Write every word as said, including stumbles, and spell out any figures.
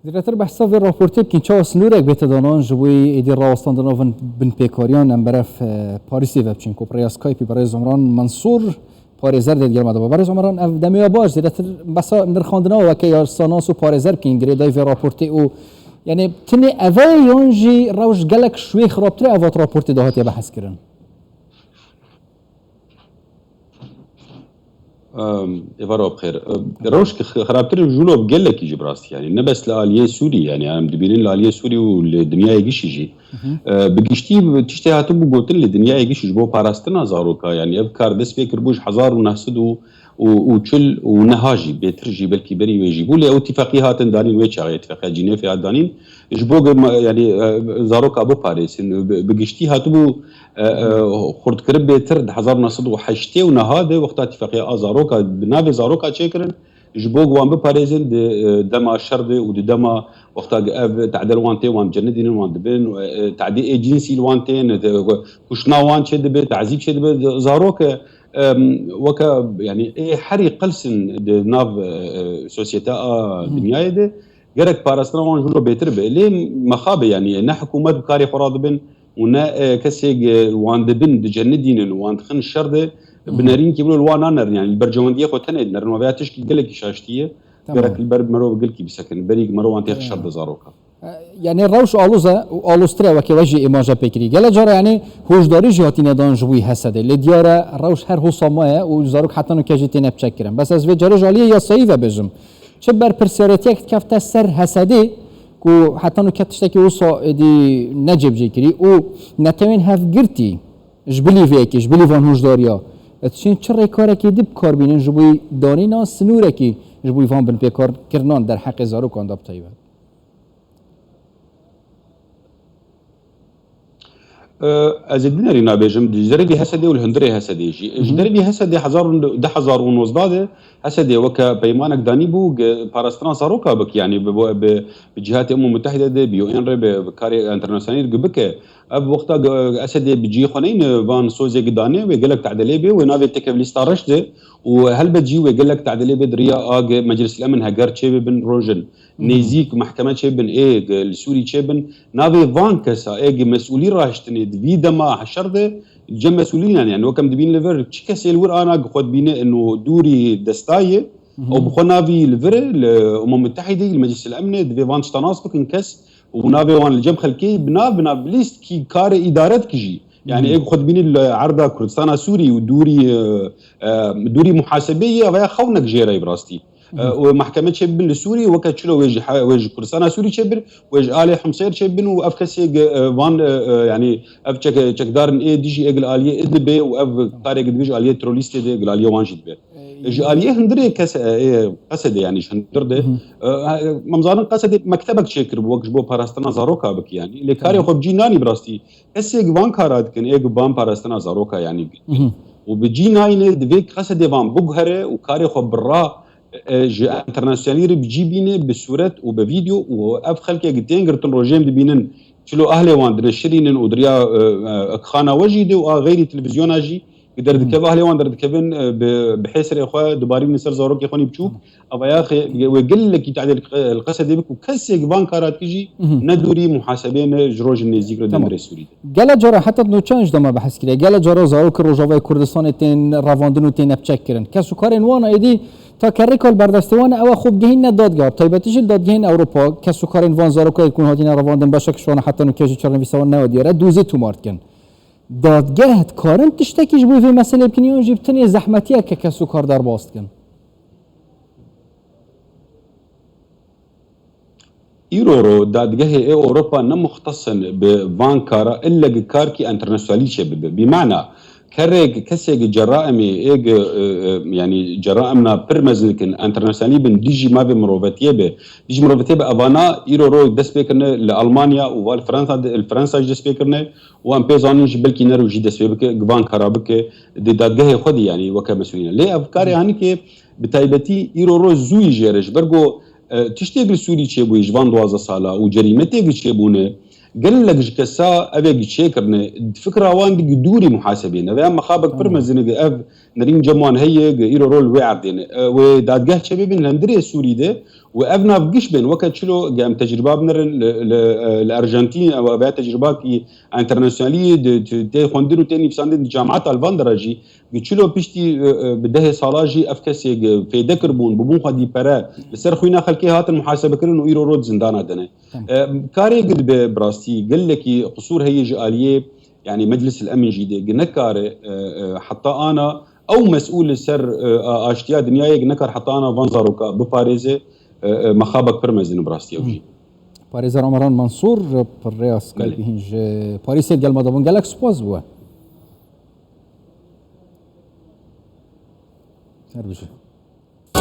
Zêdetir behsa vê raportê bikîn, çawa sinûrek bête danan ji bo êdî rawestandina van binpêkariyan em berev, e, Parîsê ve biçin, ku bi rêya Skype'î berêz Umran Mensûr, parêzer dê di gel me de be. Berêz Umran, ev demê ya baş, zêdetir behsa nirxandina weke yasanas û parêzer bikîn, girêdayî vê raportê û, yani, tenê ev e yan jî rewş gelek ji wê xirabtir e, ev hat raportê de hatiye behs kirin? Em, êvara bi xêr. Em, rewş ki xirabtir ji wilo bi gelekî jî bi rastî, yani ne bes li aliyê Sûrî, yani em dibînin li aliyê Sûrî û li dinyayê gişî jî. E, bi giştî bi tiştê hatibû gotin li dinyayê gişî ji bo parastina zaroka, yani ev kar dest pê kiribû ji hezar û neh sed û, û, û çil û neha jî, bêtir jî, belkî berî wê jî bû, lê ew tîfeqî hatin danîn wê çaxê, tîfeqiya Cînêfê hat danîn, ji bo ge-, ma-, yani, e, zaroka biparêzin. Bi, bi giştî hatibû, e, e, xurtkirib bêtir di hezar û neh sed û heştê û neha de wexta tîfeqiya a zaroka bi navê zaroka çêkirin, ji bo wan biparêzin di, e, dema şer de û di dema wexta ev tedel wan tê, wan cenidînin, wan dibin, e, e, tedî ê cinsî li wan tên, e, kuştina wan çê dibe, tezîb çê dibe, zarok, e, em, weke, yani, ê herî qels in di nav, e, e, sosyete a dinyayê de, gerek parastina wan ji wilo bêtir be. Lê mexabe, yani, ne hikûmet bi karê xwe radibin û ne, e, kesê, e, wan dibin, dicenidînin, wan dixin şer de, bi nerînkî wilo li wan nanerin, yani, li berjewendiyê xwe tenê dinerin. Û vêya tişkî gelekî şaştî ye. Gerek li ber mero gelkî bisekin, berî mero wan têx şer de zaroka. E, yani rewş aloz e û aloztir e weke we jî îmaje pê kirî. Gele cara yani hûşdarî jî hatîne dan ji bo H S D. Lê diyar e rewş her hosa maye û zarok heta nûke jî têne biçekkirin. Bes ez vê carê ji aliyê yasayî ve bêjim. Çi berpirsiyarêtiyek dikefte ser H S D ku heta nûke tiştekî wisa êdî ne cêbicêkirî û netewên hevgirtî ji bilî vê yekê, ji bilî van hûşdariya, e, diçin çi rêkarekê di bi kar bînin ji bo danîna sinûrekî ji bo van binpêkarkirinan derheqê zarokan de bi taybet? E, ez ê dinerî nabêjim, ji dervî H S D û li hundirê H S D jî. Ji dervî H S D hezar û, du hezar û nozdeh de H S D weke peymanek danîbû, ge-, parastina zaroka bik, yanî bi, bi, bi, bi cîhatê Umem Mutehîde de, bi U N re, bi, bi karê enternasyonî re bike. Ev wexta ge-, H S D bi cî xwe neyne van sozê gi dane, wê gelek tedelê bê, wê navê têke bi lîsta reş de û helbet jî wê gelek tedelê bê di riya a ge Meclis el Emin heger çê bibin rojin. Nêzîk mehkeme çêbin, ê li Sûrî çêbin, navê van kesa ê gi mesûlî rahiştinê di vî dema heşer de cem mesûlînan, yani wek em dibîn li vir çi kesê li wir ana gi xwe dibîne ino dûrî destayê, ew bi xwe navî li vir li Umem Mutehîdê, li Meclis el Emnê divê van tişta nas bikin kes û navê wan li cem xelkê bi nav, bi nav bi lîst kî karê îdare dikijî. Yani ê xwe dibînî li erda Kurdistana Sûrî û dûrî, e, e, dûrî muhasebeyê, ev ya xewnek jê re bi rastî. E, û mahkeme çêbibin li Sûrî, weke çilo wê ji he-, wê ji Kurdistana Sûrî çêbir, wê ji alê Hemsêr çêbibin û ev kesê ge-, e, van, e, e, yani ev çek-, çekdarên ê dijî ê gil aliyê Idlibê û ev karê gi dibe ji aliyê terorîstê de gil aliyê wan jî dibe. E, ji aliyê hundirê kes, e, ê, Qesedê, yani ji hundir de, e, e, em zanin Qesedê mektebek çêkiribû wek ji bo parastina zaroka bikî yani. Lê karê xwe bi cî nanî bi rastî. Kesê gi van kara dikin, ê gi van parastina zaroka yani. Û bi cî nayne, divê Qesedê van biguhere û karê xwe bi ra, e, ji enternasyonalî re bi cî bîne, bi sûret û bi vîdeo û ev xelkê gi tên girtin rojê em dibînin, çilo ahlê wan dineşirînin û di riya, e, e, xana we jî de û a xeyrî televîzyona jî gi derdikeve, ahlê wan derdikevin, e, bi, bi hêsirê xwe dibarînin ser zarokê xwe nî biçûk. Ava ya xê-, wê gelekî tadê li Qe-, li Qesedê bik û kesê gi van kara dikijî ne dûrî muhasebê ne ji rojin nêzîk re di hundirê Sûrî de. Gele cara heta di nûçeyan ji dema behs kiriye. Gele cara zarokê Rojavayê Kurdistanê tên revandin û tên nepçek kirin. Kes û karên wan êdî ta kerrêka li berdestê wan e, ew xwe bigihîne dadgeha. Taybetî jî li dadgehên Ewropa, kes û karên van zarokayê ku hatine revandin beşek ji wan heta nûke jî çarenivîsa wan newe diyar e, dûzî tomar dikin. Dadgeh dikarin tiştekî ji bo vê meselê bikin yan jî bi tenê zehmetiyeke kes û kar derbas dikin? Îro ro dadgehê ê Ewropa ne muxtes in bi van kara, ille gi karkî enternasyonalî çêbibe. Bi mana, kerê gi kesê gi ceraimê ê gi, e, e, yanî ceraimna pir mezin dikin, enternasyonalî bin, dijî mavê mirovetiyê be, dijî mirovetiyê be, evana îro ro dest pê kirine li Almanya û va li Fransa de, li Fransa jî dest pê kirine û em pê zanin jî belkî nero jî dest pê bike, gi van kara bike, di dadgehê xwe de, yanî weke mesûlîne. Lê ev karê hanikê bi taybetî îro roj zû yî jê re ji ber ku, e, tiştê li Sûrî çêbûyî ji van duwazdeh sala û cerîmetê gi çêbûne, Gelek ji kesa evê çêkirine, fikra wan di dûrî muhasebê ne. Vê em mexabek pir mezin e, ev nerîn cem wan heye, îro rol wê erdê ne. E, wê dadgeh çê bibin li hundirê Sûrî de û ev nav giş bên, weke çilo ge em tecrîba binerin li, li, e, li Arjantîn, ew veya tecrîbakî enternasyonalî di, di, tê xwendin û tê nivîsandin di camiyeta li van de re jî, gi çilo piştî, e, e, bi dehê sala jî ev kesê gi fêde kiribûn, bûbûn xwedî pere, li ser xwîna xelkê hatin muhasebekirin û îro rot zindana de ne. Tamam. E, karê gi dibe bi rastî gelekî qisûr heye ji aliyê, yanî Meclis el Emin jî de gi nekare, e, e, heta ana ew mesûl li ser, e, a-, aştiya dinyayê gi nekar heta ana van zaroka biparêze, e, e, mexabek pir mezin bi rastî ew jî. Parêzer Omeran Mansûr, pir rêya Skype Belê. Hîn ji Parîsê digel me de bûn. Gelek spas bû. Her bijî.